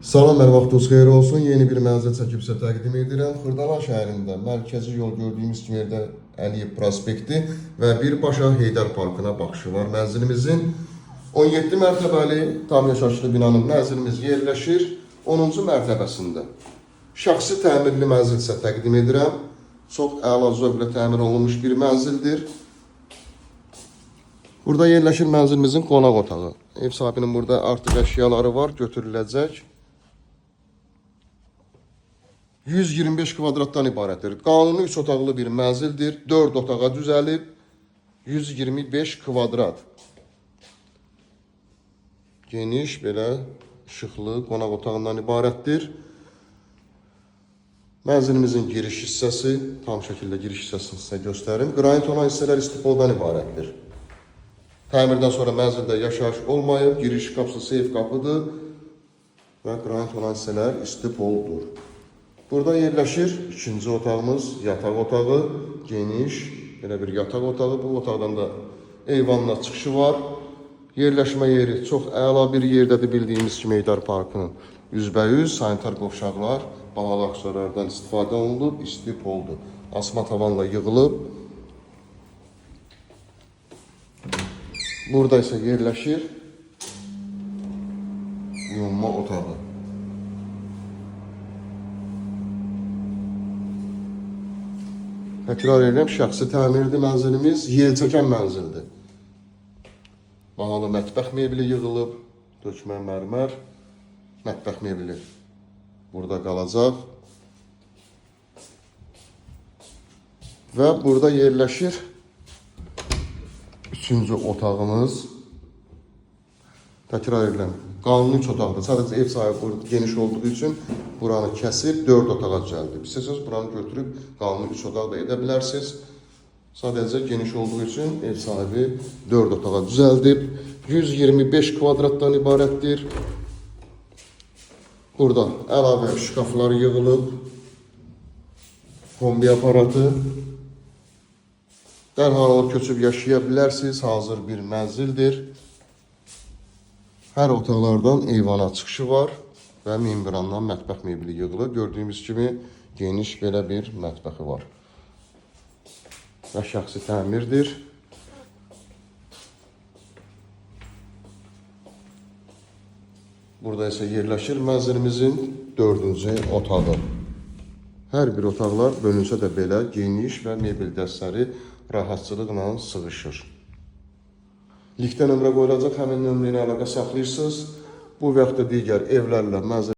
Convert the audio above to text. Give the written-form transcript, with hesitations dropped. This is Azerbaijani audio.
Salam, hər vaxtınız xeyir olsun. Yeni bir mənzil çəkib sizə təqdim edirəm. Xırdalan şəhərində mərkəzi yol gördüyümüz kimi yerdə Əliyev prospekti və birbaşa Heydər Parkına baxışı var. Mənzilimizin 17 mərtəbəli tam yaşayışlı binanın mənzilimiz yerləşir 10-cu mərtəbəsində. Şəxsi təmirli mənzil sizə təqdim edirəm. Çox əla zövqlə təmir olunmuş bir mənzildir. Burada yerləşir mənzilimizin qonaq otağı. Ev sahibinin burada artıq əşyaları var, götürüləcək. 125 kvadratdan ibarətdir. Qanuni 3 otaqlı bir mənzildir. 4 otağa düzəlib 125 kvadrat. Geniş, belə işıqlı qonaq otağından ibarətdir. Mənzilimizin giriş hissəsi, tam şəkildə giriş hissəsini sizə göstərim. Qranit olan hissələr istipoldan ibarətdir. Təmirdən sonra mənzildə yaşayış olmayıb, giriş qapısı seyf qapıdır və qranit olan hissələr istipoldur. Burada yerləşir ikinci otağımız, yataq otağı, geniş, belə bir yataq otağı. Bu otaqdan da eyvanla çıxışı var. Yerləşmə yeri çox əla bir yerdədir, bildiyimiz kimi Heydər Parkının üzbəyüz sanitar qovşaqlar, bahalı aksesuarlardan istifadə olunub, istipoldur. Asma tavanla yığılıb. Burada isə yerləşir yuyunma otağı. Təkrar edirəm, şəxsi təmirli mənzilimiz, yelçəkən mənzildir. Bahalı mətbəx mebeli yığılıb, dökmə mərmər mətbəx mebeli burada qalacaq. Və burada yerləşir üçüncü otağımız. Təkrar edirəm, qanuni üç otaqdır. Sadəcə ev sahibi burada geniş olduğu üçün buranı kəsib 4 otağa düzəldib. İstəsəniz buranı götürüb qanuni 3 otaq da edə bilərsiniz. Sadəcə geniş olduğu üçün ev sahibi 4 otağa düzəldib. 125 kvadratdan ibarətdir. Burada əlavə şkaflar yığılıb. Kombi aparatı. Dərhal alıb köçüb yaşaya bilərsiniz. Hazır bir mənzildir. Hər otaqlardan eyvana çıxışı var və membrandan mətbəx mebeli yığılır. Gördüyümüz kimi geniş belə bir mətbəxi var. Və şəxsi təmirdir. Burada isə yerləşir mənzilimizin dördüncü otağı. Hər bir otaqlar bölünsə də belə geniş və mebel dəstəri rahatçılıqla sığışır. Linkdə nömrə qoyulacaq, həmin nömrə ilə əlaqə saxlayırsınız. Bu və yaxud da digər evlərlə, mənzil